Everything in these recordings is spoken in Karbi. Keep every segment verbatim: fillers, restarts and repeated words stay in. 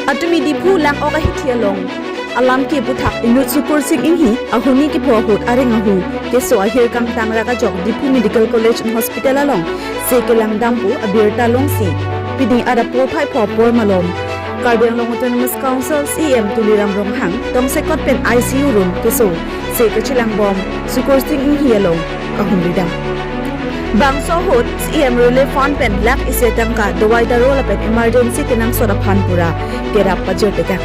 Atumi Diphu Langok ahithi along alam ke puthak inut Sukursing Inghi ahuni kepho ahut areng ahu keso ahir kangtang rak ajok Diphu Medical College and Hospital along se kelang dampo abirta longsi pini adap porphai pho apor malom Karbi Anglong Autonomous Council C E M Tuliram Ronghang tongsekot pen I C U room keso se kachelangbom Sukursing Inghi along ahum ridam. Bangso ahut C E M Relief Fund pen lakh isi atangka dawai daro lapen emergency kenangsot aphan pura kerap pajirtekang.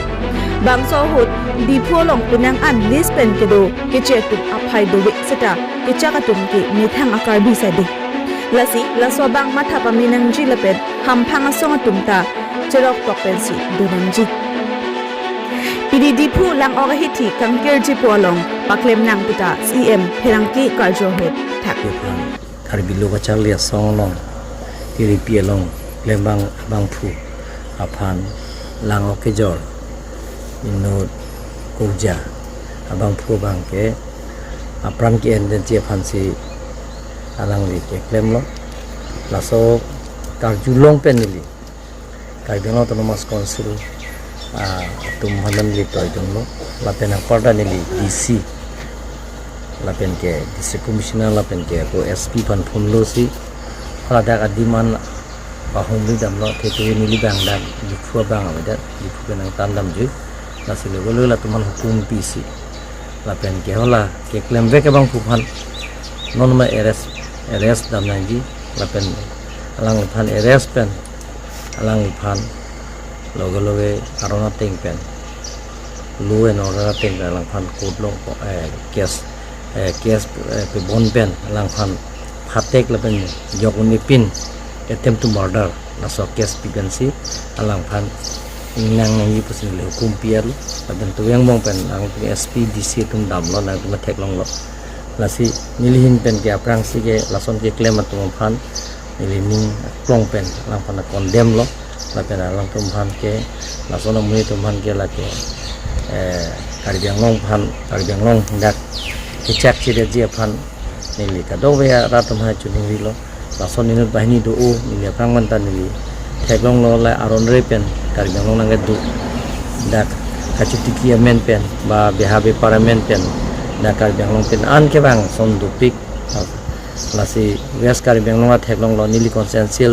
Bangso ahut Diphu along penang an list pen kedo keche atum aphai dovek seta kechak atum ke methang a-Karbi sade. Lasi laso abang matha pame nangji lapen hamphang asong atum ta cherok tok pensi do nangji. Pini Diphu Langok ahithi kangkirjipo along paklem nang puta C E M pherangke karjo ahut thak. Karbi Lo Kacharli Asong along, Tiripi along klembang abangphu aphan Langok kejor inut Kurja abangphu abang ke apran ke-enji aphansi alangli keklemlo. Laso karjulong pen neli Karbi Anglong Autonomous Council, ah, atum aphan neli toidunlo, lapen anparta neli D C, lapen ke District Commissioner, lapen ke ako S P aphan phone losi, hala dak adim an pahumri damlo, thekthe neli abang dak Diphu abang avedet, Diphu pen nangtan damjui, lasi logelo latum aphan hukum pisi. Lapen ke hala keklemvek abangphu aphan non ma arrest, arrest dam nangji, lapen alangliphan arrest pen alangliphan loge loge aron ateng pen, law and order ateng pen alangphan court along, eh, case, eh, case, eh, pebon pen alangphan phatek lapen jok un-e pin attempt to murder laso case pi pensi alangphan ingnang nangji pusi neli hukum pi-etlo, lapen toyang bong pen nangtum S P D C atum damlo, nangtum theklonglo. Lasi neli ahin pen ke aphrangsi ke lason keklem atum aphan neli ning aklong pen alangphan condemn lo, lapen alangtum aphan ke lason amonit atum aphan ke lake, eh, Karbi Anglong aphan, Karbi Anglong dak kechak chedetji aphan neli kadokave arat atum aphan choningrilo. Lason inut banghini do-o, neli aphrang manta neli theklonglo, la aron re pen Karbi Anglong nangkedo, dak kachotiki amen pen ba beha bepar amen pen, dak Karbi Anglong pen an kevang ason dopik. Lasi West Karbi Anglong atheklonglo, neli constituency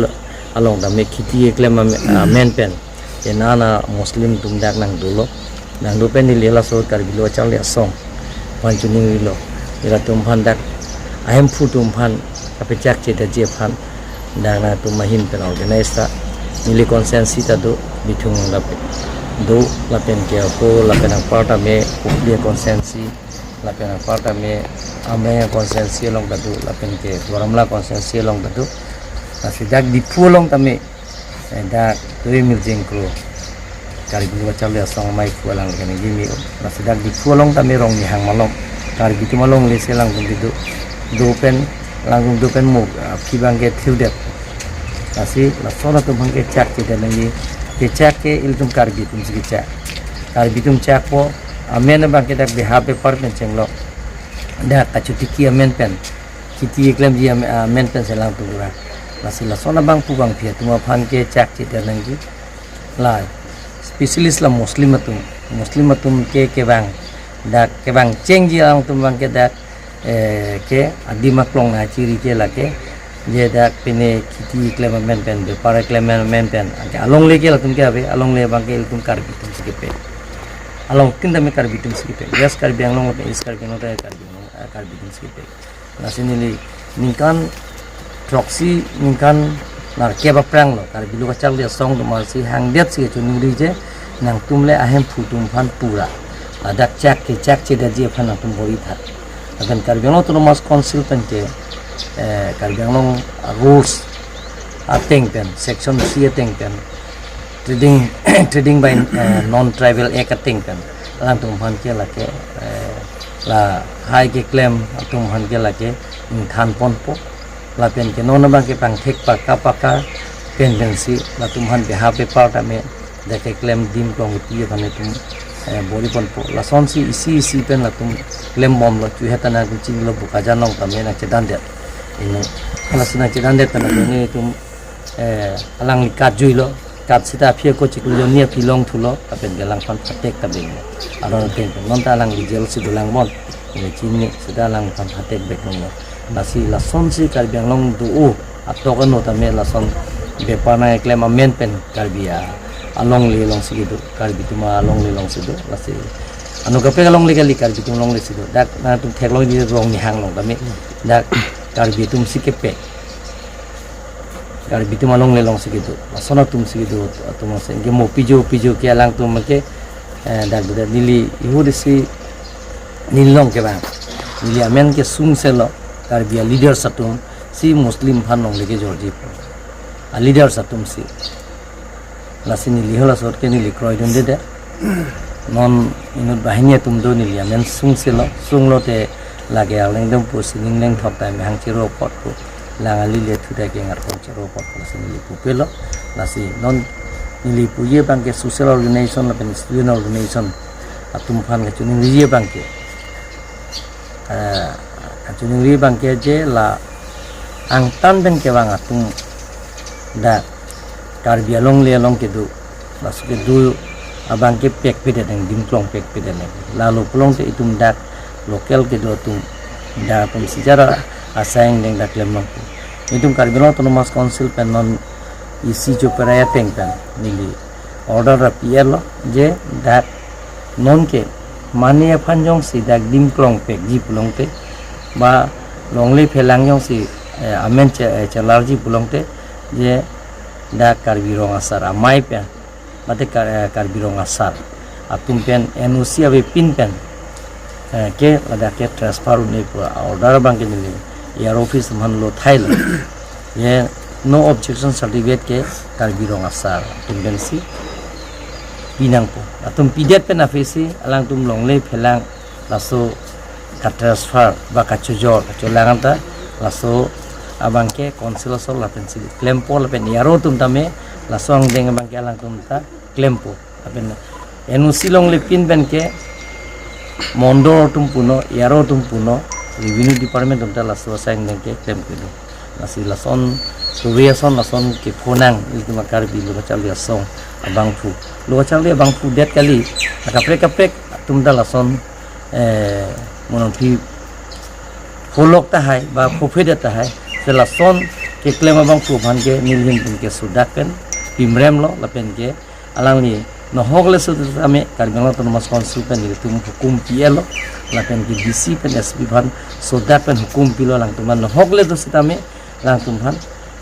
along tame kheti keklem am-, amen pen ke nana Muslim atum dak nangdolo. Nangdo pen neli laso Karbi Lo Kacharli Asong aphan choningrilo. Ila atum aphan dak ahemphu atum aphan kapechak chedetji aphan dak nangtum ahin pen organize ta. Neli constituency ta do, Bithung lapen do, lapen ke ako, lapen anparta me Kopili constituency, lapen anparta me Amreng constituency along ta do, lapen ke Duar Amla constituency along ta do. Lasi dak Diphu along tame, eh, dak Tui Mirjeng Kro, Karbi Lo Kacharli Asong amei phu alang kene gimi o. Lasi dak Diphu along tame Rongni Hang malom Karbi atum alongle si alangtum kedo, do pen, alangtum do pen mo, ah, aphi abang kethirdet. Lasi lason atum aphan kechak chedet nangji, kechak ke ilitum Karbi atumsi kechak. Karbi atum chakpo, amen abang ke dak beha bepar pen chenglo, dak kachotiki amen pen, kheti keklemji am-, amen pensi alangtum kevang. Lasi lason abangphu abangphi atum aphan kechak chedet nangji. La specialist la Muslim atum, Muslim atum ke kevang, dak kevang chengji alangtum abang ke dak, eh, ke adim aklong nangchiri ke lake, je dak pine kheti keklem amen pen, bepar keklem amen pen, anke alongle ke latum ke ave, alongle abang ke ilitum Karbi atumsi kepe. Along tin tame Karbi atumsi kepe. West Karbi Anglong lapen East Karbi Anglong tame Karbi Anglong, ah, Karbi atumsi kepe. Lasi neli ningkan throksi, ningkan nerkep aphranglo Karbi Lo Kacharli Asong atum aphansi hangdetsi kachoningri je nangtum le ahemphu atum aphan pura ladak chak kechak chedetji aphan nangtum bor-i tha. Lapen Karbi Anglong Autonomous Council pen ke, eh, Karbi Anglong rules ateng pen, section three ateng pen, trading, trading by, eh, non-tribal act ateng pen alangtum aphan ke lake, eh, lahai keklem atum aphan ke lake ingthan ponpo. Lapen ke non abang ke pangthek paka paka pen pensi latum aphan beha bepar tame dak keklem adim aklong kiti aphan itum, eh, bor-i ponpo. Lasonsi isi isi pen latum klembomlo, chuhet ta nangchinglo, Bokajan along tame nangchedandet. Ino, lasi nangchedandet pen nangtum, eh, alangli katjuilo. Kat sita aphi ako chiklo jonni aphi longthulo, lapen ke alangphan phatek ta benglo. Aron ateng pen non ta alangli jail si dolang bon. Neli chini sita alangphan phatek bek longlo. Lasi lasonsi Karbi Anglong do-o atok ano tame lason bepar nangkeklem amen pen Karbi a, alongle alongsi kedo, Karbi atum alongle alongsi do. Lasi ano kaprek alongle kali, Karbi atum alongle si do. Dak nangtum theklongji rong nihang along tame. Dak Karbi atum si kepek. Karbi atum alongle alongsi kedo. Lason atum si kedo, atum si ke mo pijo pijo ke alangtum ke, eh, dak dak neli ihut isi neli along kevang. Neli amen ke sungselo, Karbi a leaders atum si Muslim aphan longle kejorji. A leaders atum si. Lasi neli hala sot ke neli kroidunde de. Non inut banghini atum do, neli amen sungselo, sunglote lake aleng dong pu sining leng thok time hang chero pot pu. Lang ali le thu ta ke ngar kong chero pot pu lasi neli pupelo. Lasi non neli puji abang ke social organization lapen student organization atum aphan kachiningri abang ke. Eh, kachiningri abang ke je la angtan pen kevang atum dak Karbi alongle along kedo, laso kedo abang ke pekpedet nang, dimklong pekpedet nang. Lalo pulote itum dak local kedo atum, dak atum si jara asai angdeng dak klemlong. Itum Karbi Anglong Autonomous Council pen non isi choperai ateng pen neli order ra pi-etlo je dak non ke mane aphan jongsi dak dimklong pekji pulote ba longle phelang jongsi, eh, amen che-, eh, chelarji pulote je dak Karbi Rong Asar amei pen, mate Kar-, eh, Karbi Rong Asar atum pen N O C avepin pen, eh, ke ladak ke transfer un-e pu order abang ke neli A R O office man lo thailo. Ye no objection certificate ke Karbi Rong Asar atum pensi pinangpo. Atum pidet pen aphi si alangtum longle phelang laso ka-transfer ba kachojor kacholang anta laso abang ke council asor lapensi klempo, lapen A R O atum tame laso angdeng abang ke alangtum ta klempo. Lapen N O C longle pin pen ke mondol atum punon, A R O atum punon, revenue department atum ta laso asai angdeng ke klem kedo. Lasi lason, suri ason lason kephonang ilitum a Karbi Lo Kacharli Asong abangphu. Lo kacharli abangphu det kali, kaprek kaprek atum ta lason, eh, monon phi pholok tahai ba phophedet tahai. Si lason keklem abangphu aphan ke nelihin pen ke sodak pen pimremlo, lapen ke alangli nohok le sut tame Karbi Anglong Autonomous Council pen nelitum hukum pi-etlo, lapen ke D C pen S P aphan sodak pen hukum pilo, alangtum aphan nohok le do sitame alangtum aphan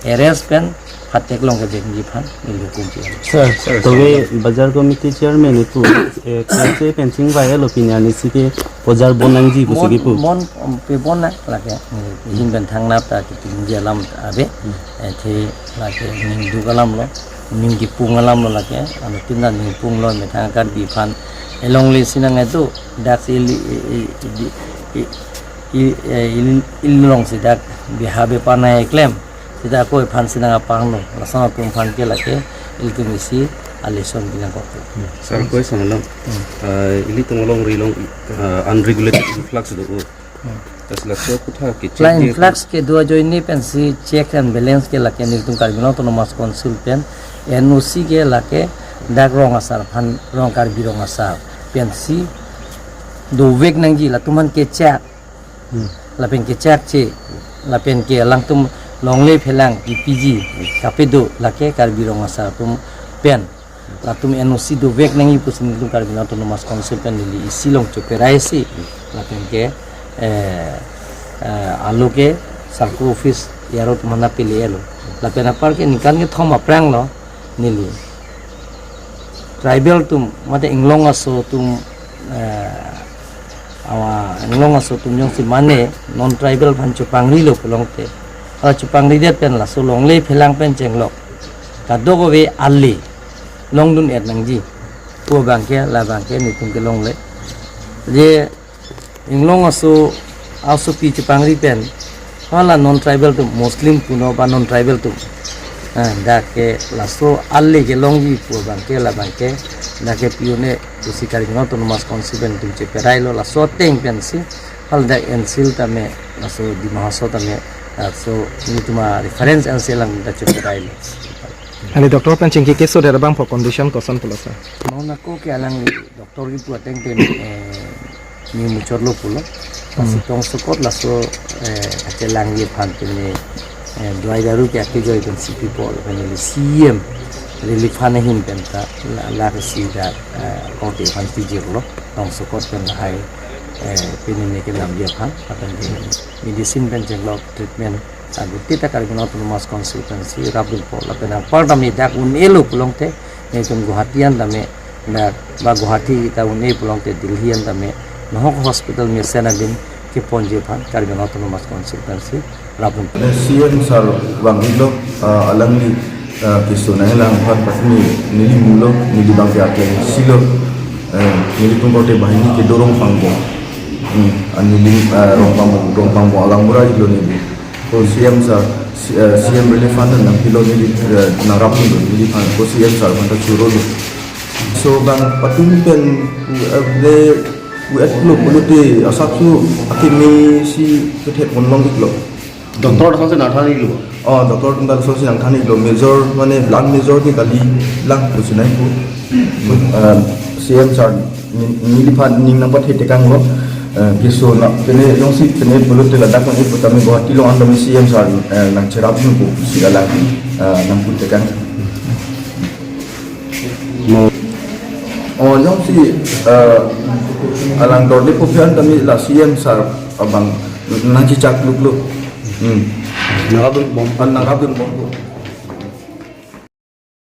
arrest pen phatek long kejengji aphan neli hukum pi-etlo. Sir, sir, tobe sir. Bazar committee chairman ipu, eh, kese fencing vai lo pini arnisi ke bazar bon nangji pusi Mon, kipu. Mon, um, pe bon nang lake, hmm, hin pen thangnat ta kitingji alam ave, hmm, eh, the lake ningduk alam lo, ning kipung alam lo lake, anu tinda ningpung lo methang Karbi aphan elongle si nang itu, dak si ili, i, i, i, i, i, eh, il, il long si dak biha bepar nangkeklem, sita ako aphan si nangkepanglo, lason atum aphan ke lake, ilitum isi a-lesson pinangkok. Sir, question alam. Hmm. Ah, ilitum alongri along, ah, unregulated influx do. Hmm. Tas laso kotha ke la check influx kedo ajoine pensi check and balance ke lake nelitum Karbi Anglong Autonomous Council pen N O C ke lake dak Rong Asar aphan, Rong Karbi Rong Asar pensi dovek nangji, latum aphan kechak. Hmm. Lapen kechakche, lapen ke alangtum longle phelang kipiji, kapedo lake Karbi Rong Asar atum pen. Latum N O C dovek nangji pusi nelitum Karbi Anglong Autonomous Council pen neli isi long choperai si, lapen ke, eh, eh, alo ke circle office A R O atum aphan pele-etlo. Lapen apar ke ningkan kethom aphrang lo neli tribal atum, mate inglong aso atum, eh, awa inglong aso atum jongsi mane non tribal aphan chopangrilo pulote, hala chopangridet pen laso longle phelang pen chenglok kadokave ale longdun-et nangji pu abang ke, labang ke nelitum kelongle. Je inglong aso, asopi chepangri pen, hala non tribal atum, Muslim punon ba non tribal atum, ah, dak ke laso ale kelongji pu abang ke, labang ke dak ke pi-un-e pusi Karbi Anglong Autonomous Council pen nelitum cheperailo, laso ateng pensi hala dak N C L tame, laso Dima Hasao tame, laso nelitum a-reference N C L along dak cheperailo. Ani doctor pen chingki keso der abang po condition koson pulo sir? Non ako ke alangli doctor kipu ateng pen, eh, ne muchotlo pulo. Lasi tongsokot laso, eh, achelangji aphan pen ne, eh, dawai daru ke akejoi pen si pipo lapen ne C M relief fund ahin pen ta la, la ke si da, eh, korte aphan pijirlo. Tongsokot pen lahai, eh, pen ne kelamji aphan lapen ne medicine pen chenglok treatment aguti ta Karbi Anglong Autonomous Constituency rapdunpo lapen anparta me dak un-elo pulote netum Guwahati an tame, na ba Guwahati ta un-e pulote Delhi an tame nahok hospital mesen abin keponji aphan Karbi Anglong Autonomous Constituency rapdun. C M sir vanglo, ah, alangli, ah, keso nanglang aphan patni neli mulo, neli bang ke akleng silo, eh, nelitum korte banghini kedo Rongpangbong. Hmm, ah, neli, ah, Rongpangbong, Rongpangbong alang mura ilo neli. Ko C M sir, C-, eh, C M relief fund nangpilo neli, eh, nangrapdunlo neli aphan, ko C M sir aphan ta churolo. So bang patum pen, eh, le, U S lo pulote asapso akeme si kethe ponlong iklo. Doctor atum si nangthan iklo. Oh, doctor atum si nangthan iklo. Major mane lung major ke kali lang pusi nai pu. Ah, C M sir ni, neliphan ning nangpathe tekanglo. Ah, keso na pene jongsi pene pulote ladak nang ipu tame Guwahati along an tame C M sir, eh, nangcherapdunpo pusi alang, ah, nangputekang. Oh, jongsi, eh, alang dorde pu aphan tame la C M sir abang nangchechak luklo. Hmm. Nangrapdunbom. Ah, nangrapdunbompo.